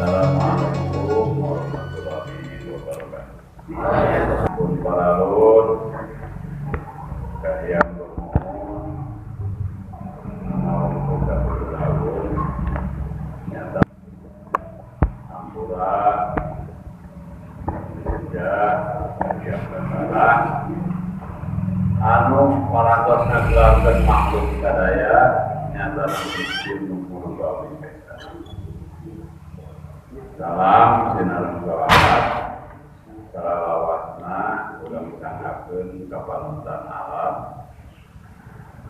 Assalamualaikum warahmatullahi wabarakatuh. Pun paralun kahiyang bermohon mau nyata ampura ya kahiyang bersalah anu parantos ngagelarkeun makhluk sadaya nyata numpun bawi. Salam sinareng salawat salalawasna urang sanggakeun ka panutan alam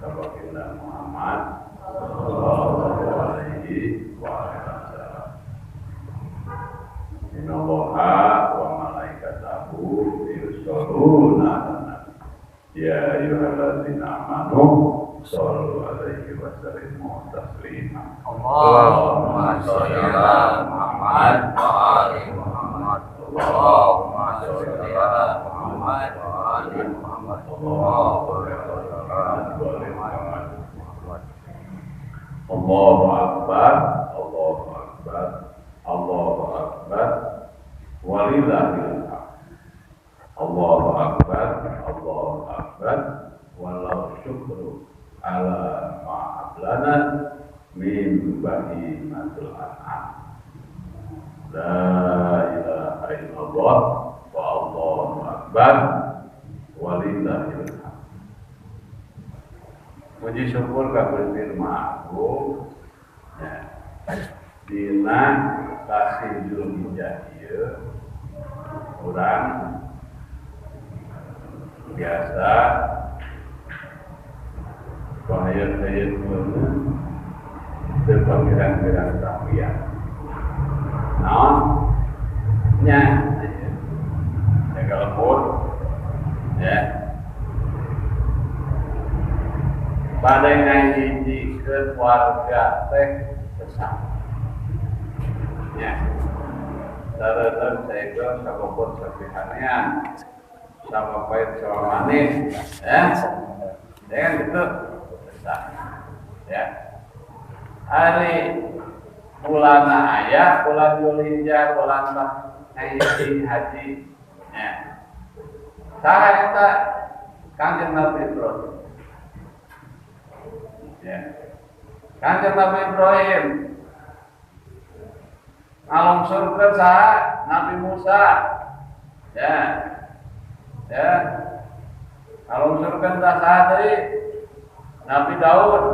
ka baginda Muhammad sallallahu alaihi wasallam. Innallaha wa malaikatahu yusholluna 'alan nabi ya ayyuhallazina amanu shallu alaihi wa sallimu taslima. Allahumma sholli ala Muhammad wa ali Muhammad. Allahumma sholli ala Muhammad wa ali Muhammad. Allahumma sholli ala Muhammad. Allahu akbar, Allahu akbar, Allahu akbar, walillahil hamd. Allahu akbar, Allahu akbar, walau syukru ala ma'ablana min bahimatul an'am. La ilaha illallah wa Allahu akbar walillahil hamd. Puji syukur ka Gusti Maha Agung ya. Dina kasih Zulhijjah ieu urang biasa bahaya-bahaya meunang teu pangirang-pirang sampeyan. Naon? Nya jaga lembur ya. Bade ngahijikeun warga teh sesah. Nya. Sareng saegeun sabobot sapihanean. Sama pahit sama manis, ya. Ya kan gitu. Sesah. Ya. Hari bulana aya, bulan Zulhijjah, bulan haji haji. Ya. Saha eta Kanjeng Nabi Ibrahim. Ya. Kanjeng Nabi Ibrahim ngalungsurkeun saha Nabi Musa. Ya. Ya. Ngalungsurkeun saha deui Nabi Daud.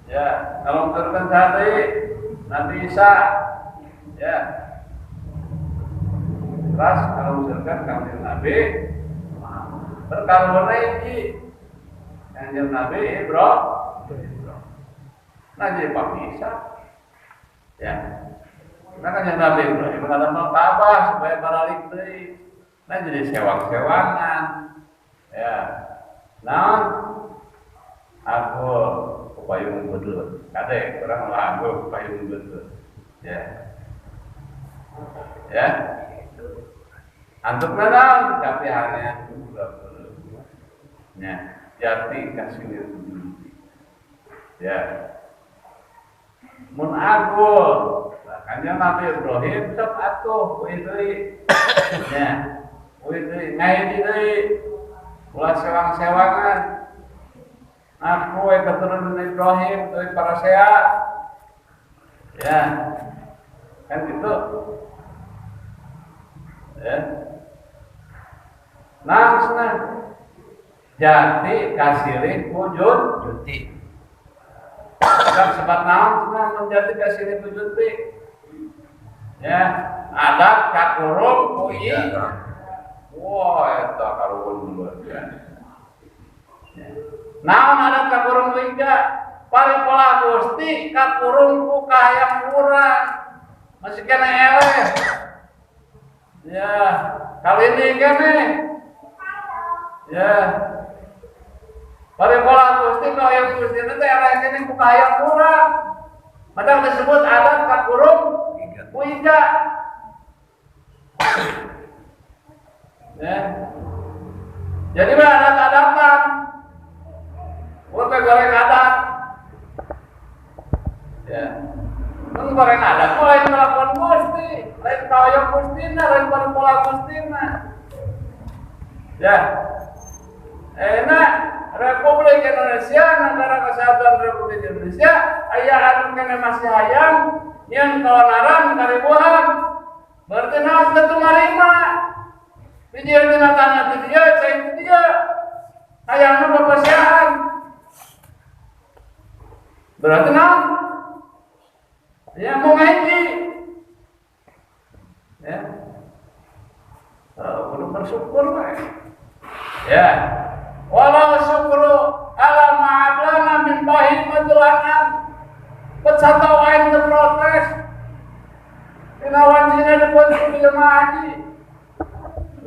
Ya, ngalungsurkeun saha deui Nabi Isa. Ya. Terus ngalungsurkeun Kanjeng Nabi berkaruhna hiji Kanjeng Nabi Ibrahim. Nah, jadi Pak Isa. Ya. Nah, Kanjeng Nabi Ibrahim ngadamel Ka'bah supaya baralik deui. Nah, jadi sewang-sewangan. Ya. Naon? Aku payung bedul. Kade urang mah aku payung bedul. Ya. Ya. Antukna naon? Kapihanean ulah. Ya, jati kasih ya. Mun agul, Kanjeng Nabi Ibrahim sok atuh kuy deui. Ya. Kuy deui ngahiji deui. Ulah sewang-sewangan. Aku we keturunan Ibrahim teuing parasea. Ya. Kan gitu. Ya. Nah, senang. Jati kasilih wujud junti. Kan sebab naon senang menjadi kasilih wujud junti. Ya, adat kakurung ku ieu. Wah, eta karuhun luar biasa. Ya. Naon adat kakurung ku iga? Paripola Gusti kakurung ku kahayang urang. Masih kena eleh. Ya, kali ini kene. Ya. Paripola Gusti kahayang Gusti teh eleh kene ku kahayang urang. Maka disebut adat kakurung ku iga. Ya. Jadi mah adat-adatan. Bukan goreng adat. Ya. Kan goreng adat mulai melakukan Gusti. Gusti, lain kahoyong Gustina, lain pola Gustina. Ya. Enak Republik Indonesia, Negara Kesatuan Republik Indonesia, aya anu keneh masih hayang nyieun kaonaran karibuhan. Berarti naon teu marima. Bijil tina tanah ti dieu, cai ti dieu. Hayangna papasiaan. Berarti naon? Ya mau ngaji. Ya. Oh, kudu bersyukur we. Ya. Walau syukru ala ma'ablana min bahimatul an'am. Pesata wae teu protes. Dina wancina dipun ku jemaah haji.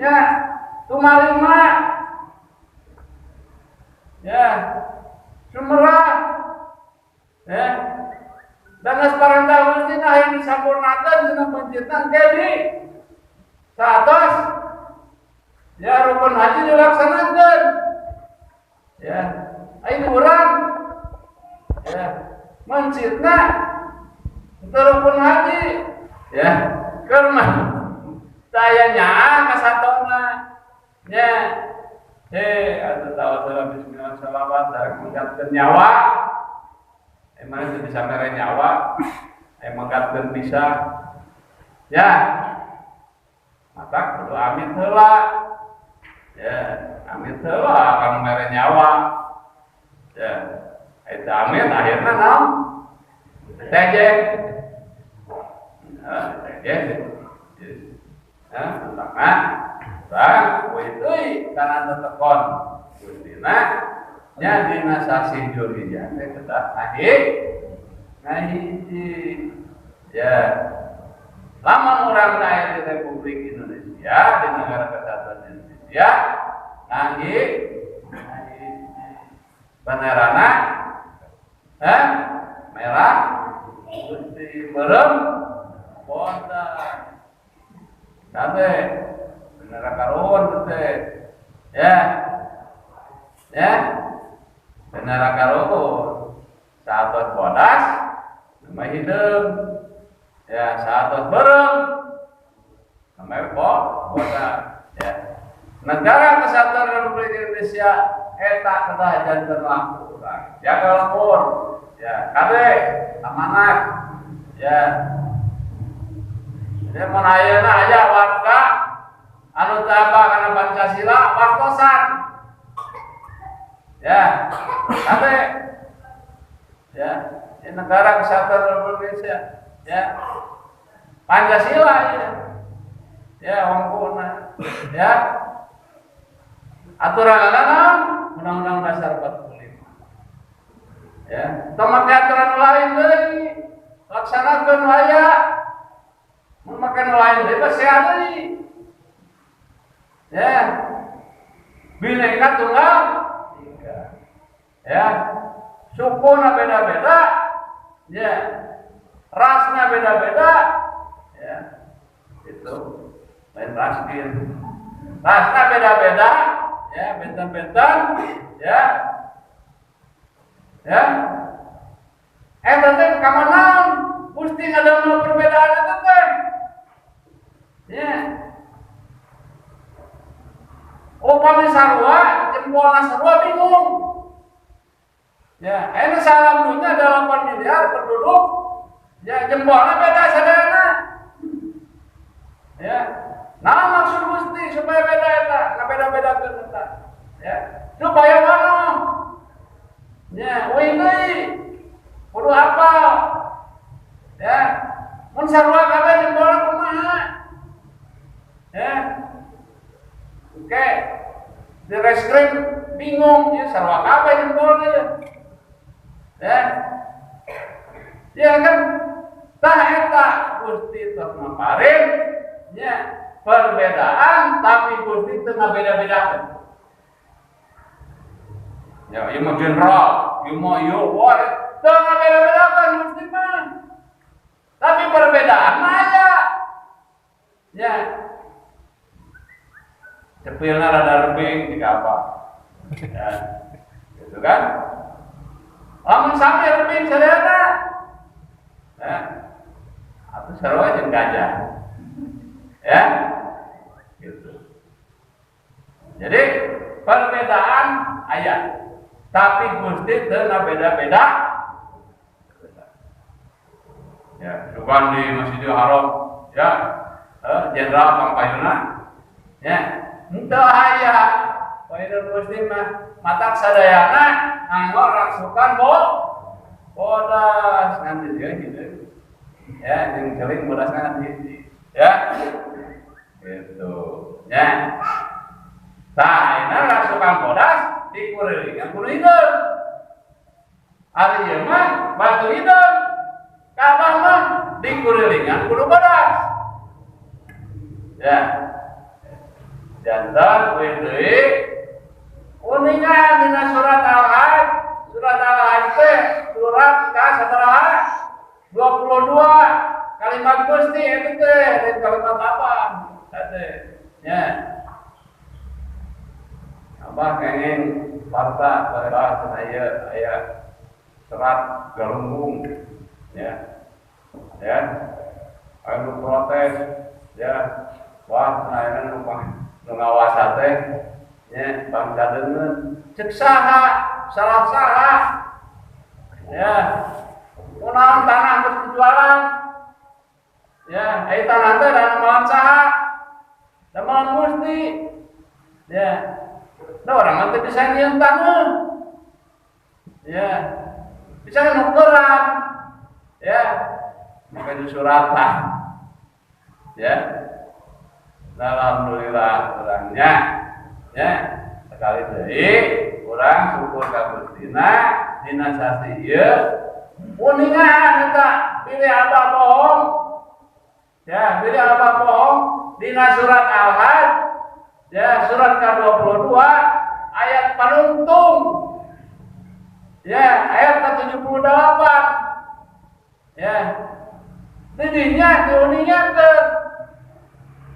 Ya, tumarima. Ya. Sumerah. Ya. Dan geus parentah Gusti nah hayang disampurnakeun cenah pencipta jadi saatos ya rukun haji dilaksanakeun. Ya, ai urang ya mencitna teu rukun haji ya keur mah saya nyaah ka satona nya atuh tahu bismillah shalawat darek menggatkeun nyawa. Emang itu bisa mere nyawa, emang menggatkeun bisa. Ya. Mata kudu amit heula. Ya, amit heula akan mere nyawa. Ya. Eta amit akhirna naon? Tejek. Nah, tejek. Ya, maka urang euy deui kana tetekon Gustina nya dina sasih Dzulhijjah teh kedah ngahiji. Ya. Lamun urang aya di Republik Indonesia, di Negara Kesatuan Indonesia, ngahiji benderana merah, putih, beureum, bodas. Kade bendera karuhun teh. Ya. Ya. Bendera karuhun. Saatos bodas nama hideung. Ya, saatos beureum nama bodas. Ya. Negara Kesatuan Republik Indonesia eta kedah janten lampu urang. Jaga lembur. Ya, kade amanat. Ya. Jadi mun ayeuna aya warga anu teu apal kana Pancasila wartosan. Ya, kade. Ya, di Negara Kesatuan Republik Indonesia. Ya. Pancasila ya. Ya, wangkuna. Ya. Aturan Undang-Undang Dasar 45. Ya, tong make aturan lain deui. Laksanakeun aya. Mun make nu lain deui mah sea deui. Ya. Bineka Tunggal Ika. Ya. Sukuna beda-beda. Ya. Rasna beda-beda. Ya. Itu lain raskin. Rasna beda-beda, ya, benten-benten, ya. Ya. Eta teh kamanaon? Gusti ngadamel perbedaan eta teh. Ya. Upami sarua, jempolna sarua bingung. Ya, ini salam dunia ada 8 miliar penduduk. Ya, jempolna beda sadayana. Ya. Nah, maksud Gusti supaya beda eta, ngabeda-bedakeun eta. Ya, supaya wanoh. Ya, euy deui. Kudu hafal. Ya. Mun sarua kabeh jempolna kumaha? Ya. Oke. Di reskrim bingung ya sarua kabeh jempolna ya. Ya. Ya kan tah eta Gusti tos maparin ya perbedaan tapi Gusti teu ngabeda-bedakeun. Ya, ieu mah jenderal, ieu mah ieu wah teu ngabeda-bedakeun Gusti mah. Tapi perbedaan mah aya. Ya. Cepilna rada rebing jika apa. Ya. Gitu kan? Lamun sami rebing sadayana. Ya. Atau sarua jeung gajah. Ya. Gitu. Jadi perbedaan aya. Tapi Gusti teu ngabeda-beda. Ya, bukan di Masjidil Haram, ya. Jenderal pangpayuna. Ya, henteu aya. Payuna Gusti mah matak sadayana nganggo raksukan bodas ngan di dieu gitu. Ya, jeung celing bodas ngan di ya. Gitu. Ya. Tah, ayeuna raksukan bodas dikurilingan kudu hideung. Ari ieu mah batu hideung. Kabah mah dikurilingan kudu bodas. Ya. Janten kuwi deui uningan dina surat Al-Hajj. Surat Al-Hajj teh surat ka sabaraha? 22 kalimat Gusti itu teh lain kalimat apa? Teh. Ya. Abah kenging warta baheula cenah ieu aya serat galunggung ya. Ya. Anu protes ya. Wah, cenah ayeuna nu nu ngawasa teh nya bangsa deungeun. Cek saha? Salah saha? Ya. Kunaon tanah geus dijualan? Ya, ai tanah teh damelan saha? Damelan Gusti. Ya. Nah, orang mah teu bisa nyieun taneuh. Ya. Bisa nukeran. Ya. Maka disuratan. Ya. Alhamdulillah orangnya. Ya. Sekali deui urang syukur ka Gustina dina sasi ieu uningan eta pilih abah bohong. Ya, pilih abah bohong dina surat Al-Hajj ya, surat ke-22 ayat panungtung. Ya, ayat ke-78. Ya. Didinya diuningakeun.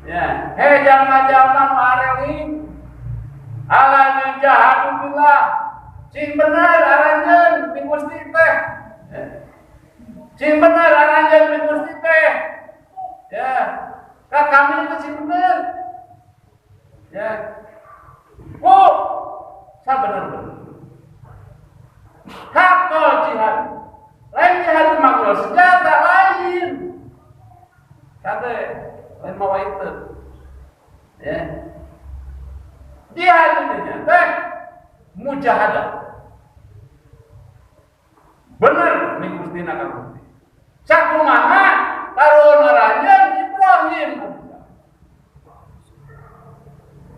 Ya, hei jalma-jalma nu areling ala jahadu billah. Cing bener aranjeun mi Gusti teh. Ya. Cing bener aranjeun mi Gusti teh. Ya, ka kami itu cing bener. Ya. Ku sabener-bener. Hakul jihad. Lain jihad makul senjata lain. Kate lain mawa itu. Ya. Jihad ini teh mujahadah. Bener mi Gustina ka Gusti. Sakumaha karuhun aranjeun Ibrahim.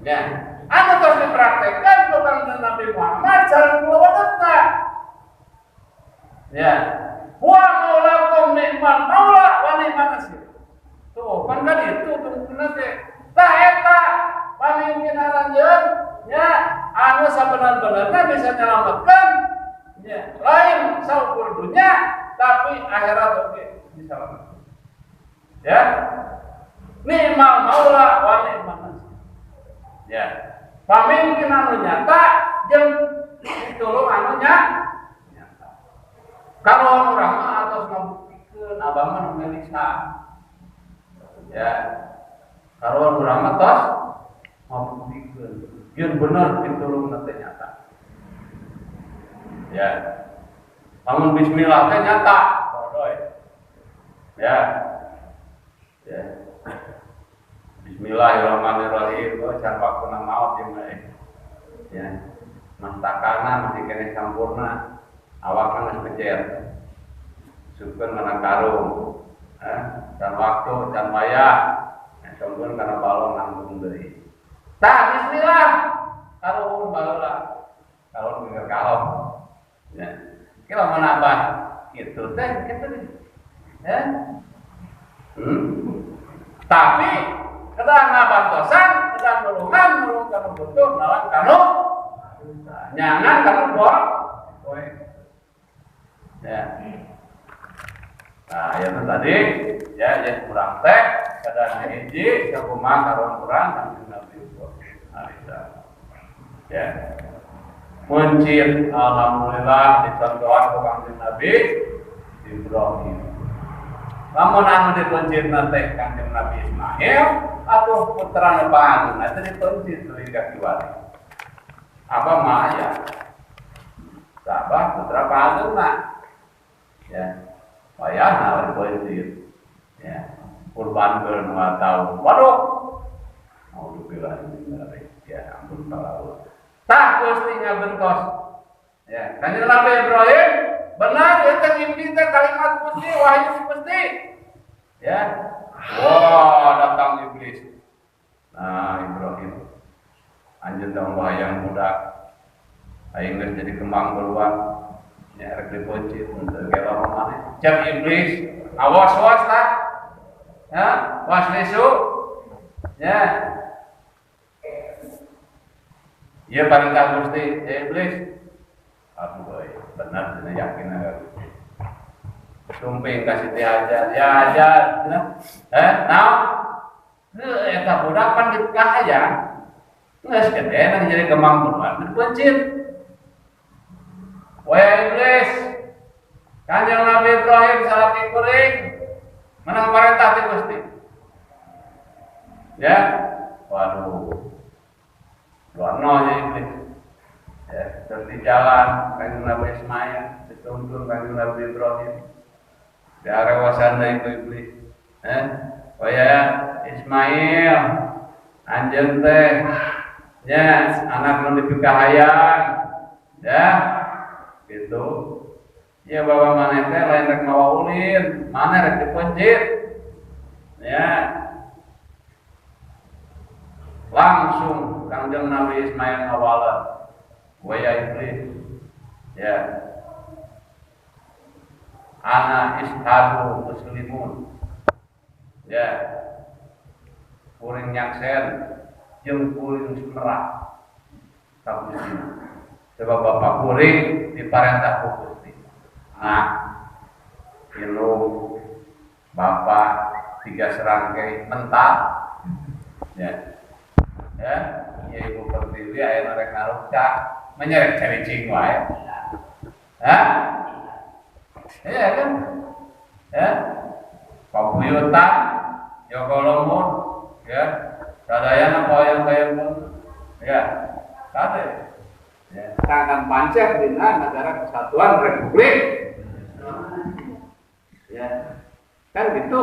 Ya, anu tos dipraktekkan ku Kangjeng Nabi Muhammad sareng kulawargana. Ya, huwa maulakum ni'mal maula wa ni'man nasir. Tuh, pan kan itu tungtuna teh. Tah eta pamimpin aranjeun ya anu sabenar-benarna bisa nyelametkeun ya, lain saukur dunya tapi akhirat oge diselametkeun. Ya. Ni'mal maula wa ni'man nasir. Ya. Pamimpin anu nyata jeung pitulung anu nyata. Kalau urang mah atos ngabuktikeun abah mah nu melisa. Ya. Kalau urang mah tos ngabuktikeun yen bener pitulungna teh nyata. Ya. Lamun bismillah teh nyata, bodoy. Ya. Ya. Bismillahirrahmanirrahim. Oh, can waktuna maot ieu mah. Ya. Mastakana masih keneh sampurna. Awakna geus becer. Sukeun kana karung. Can waktu, can wayah. Songkeun kana balong nangtung deui. Tah bismillah. Karuhun baheula. Karuhun geus kalong. Ya. Kira mun abah kitu teh kitu. Ya. Tapi kedah ngabantosan, kedah nulungan, nulung kanu butuh, nalang kanu nyangan kanu poe. Ya. Nah, yang tadi ya ya kurang teh kedah hiji sakumaha karuan urang Kanjeng Nabi Ibrahim. Ya. Mencit alhamdulillah dicontohan ku Kanjeng Nabi Ibrahim. Lamun anu dipencitna teh Kanjeng Nabi Ismail atau putra nu pangageungna teh dipencit hingga kiwari. Apa mah ya? Sabah putra pangageungna. Ya. Wayahna dipencit. Ya. Kurban ke 2 tahun. Waduh. Alhamdulillah ya ampun kalau. Tah Gusti ngabentos. Ya, Kanjeng Nabi Ibrahim benar eta ngimpi teh kalimat Gusti, wahyu Gusti. Ya. Wah, datang iblis. Nah, Ibrahim anjeun teh hayang budak. Aing geus jadi kembang beruang. Ya rek dipencit henteu gelo maneh. Cek iblis, awas-was tah. Ya, was lisu. Ya. Ieu perintah Gusti, ya iblis. Aduh euy, benar cenah yakin aga Gusti. Sumping ka Siti Hajar, ya Hajar, cenah. Naon? Heuh eta budak pan dikahayang. Geus gede nang jadi kembang beruang dipencit. Wah iblis, Kanjeng Nabi Ibrahim salaki kuring menang perintah ti Gusti. Ya, waduh, 2-0 ya iblis. Ya, terus di jalan Kanjeng Nabi Ismail dituntun Kanjeng Nabi Ibrahim. Diarewasan deui ku iblis. Oh ya Ismail, anjeun teh nya anak nu dipikahayang. Ya, gitu. Ya bapak maneh teh lain rek mawa ulin, maneh rek dipencit. Ya. Langsung Kangjeng Nabi Ismail ngawala. Waya iblis. Ya. Ana ishadu muslimun. Ya. Kuring nyaksen jeung kuring semerak ka Gusti. Sebab bapak kuring diparentah ku Gusti. Nah, indung bapak 3 serangkai mentah. Ya. Ya, ieu ibu pertiwi aya nu rek ngarukca, menyerek caricing wae. Hah? Iya kan? Ya. Pabuyutan, jaga lembur, ya. Sadayana poyong-poyong pun. Ya. Kade. Ya, akan pancet dina Negara Kesatuan Republik. Ya. Kan gitu.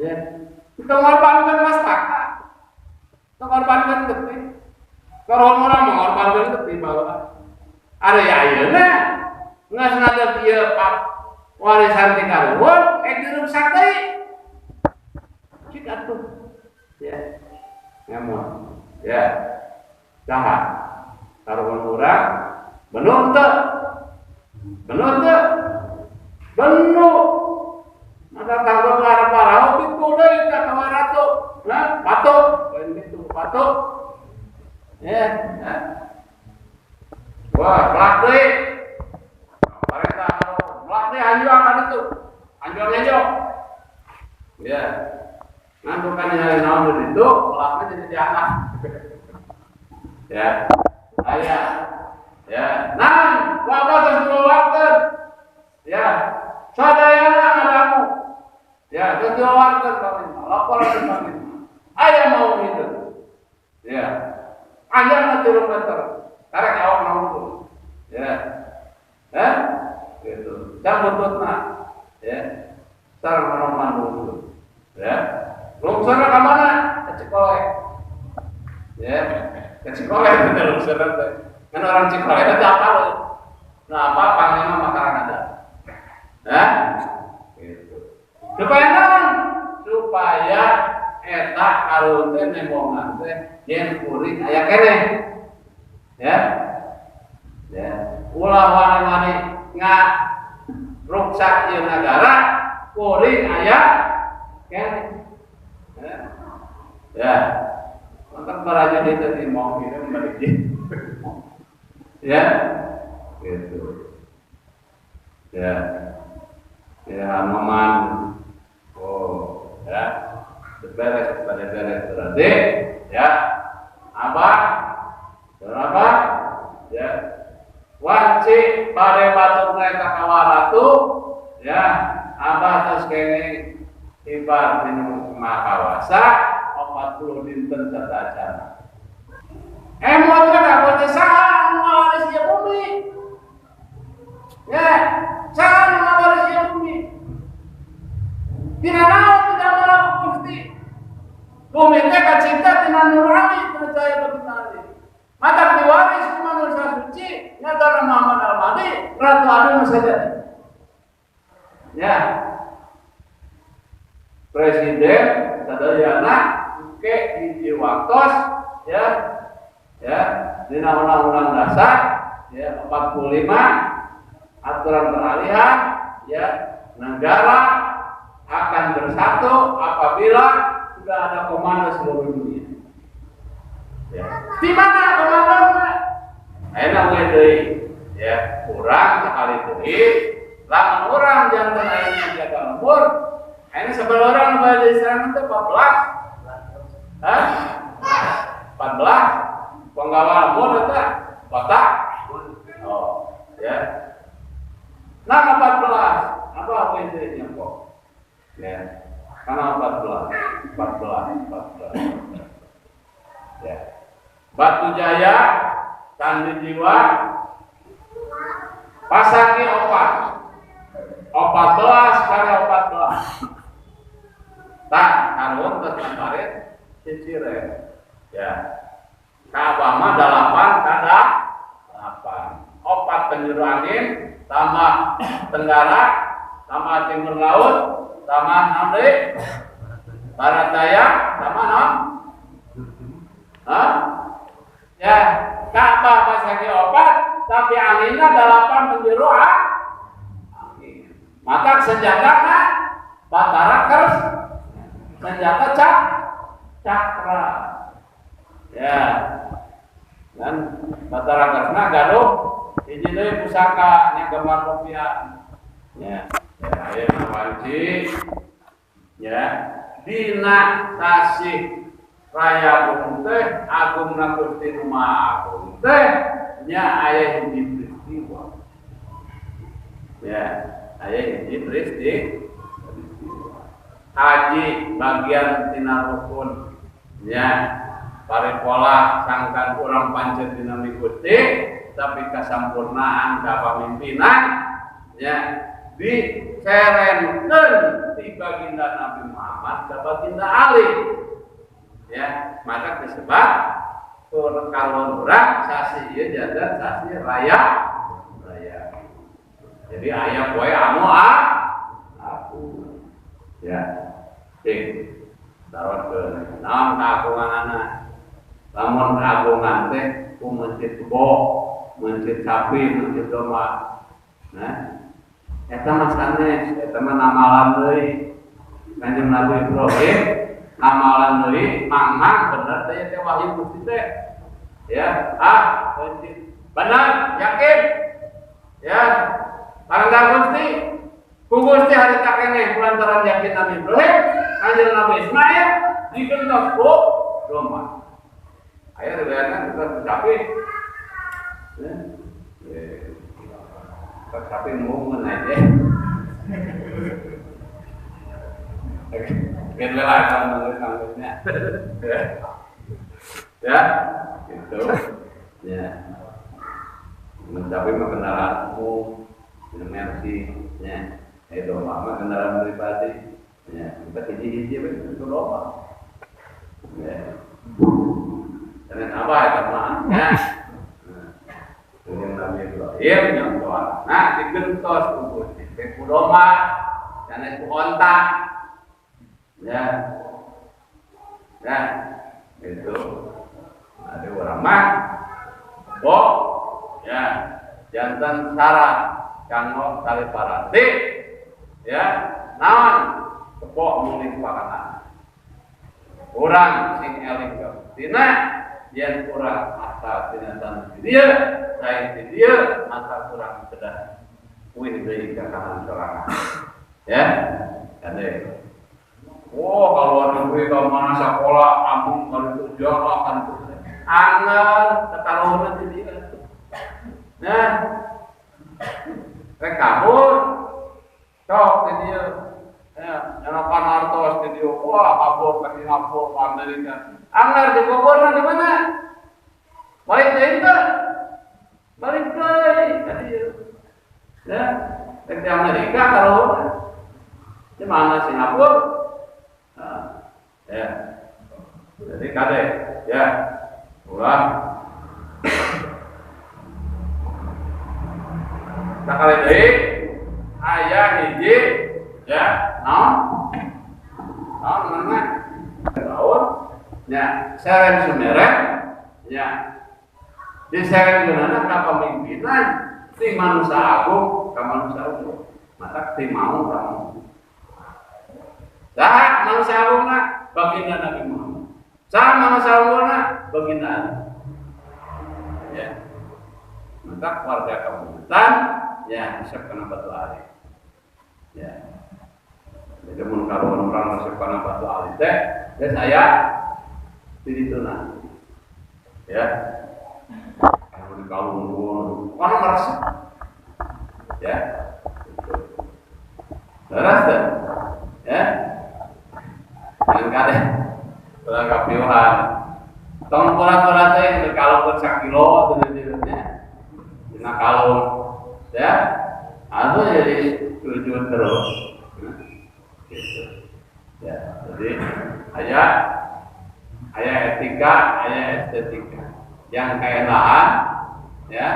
Ya. Kita ngorbankan mastaka. Kita ngorbankan getih. Kalau orang mengorbankan getih bawa. Ada ya ayeuna geus ngadep ieu pak warisan ti karuhun diruksak deui. Cik atuh. Ya. Ngamuk. Ya. Saha? Karuhun urang bener teu? Bener teu? Bener. Maka tanggung arep parau pitu deui ka kawaratu. Nah, patuk. Lain kitu, patuk. Ya, ya. Wah, pelak deui. Parentah pelak deui anjuang kan itu. Anjuang ngejo. Ya. Ngantukan yang naon itu, pelaknya jadi diangkat. Ya. Aya. Ya. Nah, bapak terus dikeluarkan. Ya. Sadayana ngadamu. Ya, terus dikeluarkan panglima. Lapor ke panglima. Aya mau itu. Ya. Ayana 3 meter. Karek awak naon. Ya. Ya. Gitu. Dan buntutna. Ya. Sareng manoman buntut. Ya. Lungsurna ka mana? Ka Cikole. Ya. Ka Cikole teh lungsurna teh. Kan orang Cikole teh apa? Nah, apa panglima makanan ada. Nah, gitu. Supaya naon? Supaya eta karuhun teh nembongan teh yen kuring aya keneh. Ya. Ya, ulah wani-wani ngaruksak ieu nagara kuring aya keneh. Ya. Ya. Mantap baraja itu di mau gitu balik. Ya. Gitu. Ya. Ya, Hanoman. Oh, ya. Beres pada beres berarti ya. Apa? Berapa? Ya. Wanci pada batuk mereka kawaratu ya. Abah terus kene Ibar dinu Maha Kawasa 40 dinten sateuacanna. Emot ka Gusti saha anu ngawaris ieu bumi? Ya, saha anu ngawaris ieu bumi? Tina naon tidak ku Gusti? Bumi teh kacipta tina nur ali, tina cahaya baginda Ali. Matak diwaris ku manusia suci, nyata Muhammad Al-Mahdi, Ratu Adil nu sajati. Ya. Presiden sadayana ke hiji waktos ya, ya dina Undang-Undang Dasar ya 45 aturan peralihan ya, negara akan bersatu apabila sudah ada komando seluruh dunia. Ya. Di mana komandonya? Enak we deui. Ya, kurang sekali deui. Lamun urang janten aya jaga lembur, ayeuna sabaraha orang nu bade diserang teh 14. Hah? 14. Penggawa lembur eta kota. Oh, ya. Nah, 14. Apa we deui nya kok? Ya. Karena 14, 14, 14. Ya. Batu Jaya, Candi Jiwa, Pasaki opat. 14 kali 14. Tah, karuhun terus ngabarit ciciren. Ya. Ka'bah mah 8 kada 8. Opat penjuru angin, tambah tenggara, tambah timur laut, tambah naon deui? Barat daya, tambah naon? Hah? Ya, Ka'bah pasaki opat, tapi anginnya 8 penjuru angin. Maka senjatana Batara Kers, senjata cakra. Ya. Dan Batara Kersna gaduh hiji deui pusaka nya gambar kopiah. Ya. Ya, aya wanci. Ya, dina sasih Raya Agung teh agungna Gusti nu Maha Agung teh nya aya hiji peristiwa. Ya, aya hiji peristiwa. Haji bagian tina rukun. Ya, paripola sangkan urang pancen dina mikuti tapi kasampurnaan kapamimpinan ya diserenkeun ti baginda Nabi Muhammad ka baginda Ali. Ya, maka disebut kalau urang sasi ieu janten sasi raya raya. Jadi aya poe anu aku. Ya. Cing. Taroskeun. Naon kagunganana? Lamun kagungan teh ku meuncit kebo, meuncit sapi, meuncit domba. Nah, eta mah sanes, eta mah namalan deui. Kanjeng Nabi Ibrahim namalan deui, mang-mang bener teh teh wahyu Gusti teh. Ya, meuncit. Benar, yakin. Ya, parangga Gusti. Ku Gusti harita keneh kulantaran yakin Nabi Ibrahim, Kanjeng Nabi Ismail digentos ku domba. Aya riwayatna kita sapi. Ya. Sapi ngomong aja. Biar lelah kalau nangis-nangisnya. Ya, gitu. Ya. Sapi mah kendaraan umum, Mercy, ya. Domba mah kendaraan pribadi. Ya, kita hiji-hiji we itu domba. Ya. Dan apa ya mah? Ya. Kanjeng Nabi Ibrahim nyontohan. Nah, digentos ku Gusti teh ku domba, sanes ku onta. Ya. Ya, itu. Ada orang mah bo ya, jantan syarat kanggo tali paranti ya, naon kebo muni sepakatan. Urang sing eling ka Gustina yen urang asal tina tanah di dieu, sae di dieu, maka urang kedah uih deui ka kanan sorangan. Ya, kade. Oh, kalau negeri ke mana sekolah, kampung kalau itu jorok kan itu. Angel, ketaruhan di dia. Nah, rek kabur, sok di dia. Ya, nyolokan hartos dieu, wah kabur ke Singapura, ke Amerika. Anggar dikuburna di mana? Balik deui teh. Balik deui ka dieu. Ya, di Amerika kalau di mana Singapura? Nah, ya. Jadi kade, ya. Ulah. Sakali deui aya hiji ya, naon? Naon mana? Naon? Ya, seren sumerep ya. Di seren geunana kapamimpinan ti manusia agung ka manusia agung. Maka ti mau ka mau. Saha manusia agungna? Baginda Nabi Muhammad. Saha manusia agungna? Baginda Ali. Ya. Maka warga kabupaten ya resep kana batu ali. Ya. Jadi mun karuan urang resep kana batu ali teh geus aya di dituna. Ya. Anu di kalung kana meresep. Ya. Leres teh. Ya. Yang kade ulah kapiuhan. Tong pura-pura teh kalung sakilo teu nya. Dina kalung ya. Atau jadi tujuan terus. Gitu. Ya, jadi aya etika, aya estetika. Yang kaenaan ya,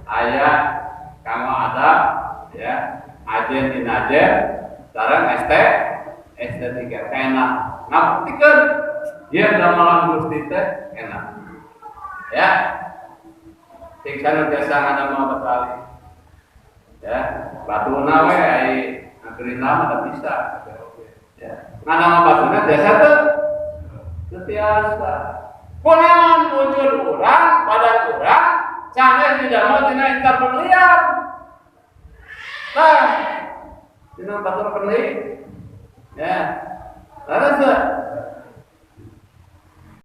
aya kanggo adab ya, ajen dinajen sareng estetika enak. Ngabuktikeun yen damelan Gusti teh enak. Ya. Siksa nu tiasa ngadamel batu ali. Ya, batuna we ai ngagerina mah teu bisa. Ya, ngadamel batuna tiasa teu? Teu tiasa. Kunaon wujud urang, badan urang sanes didamel tina intar berlian. Tah, tina batur kenik. Ya. Leres teu?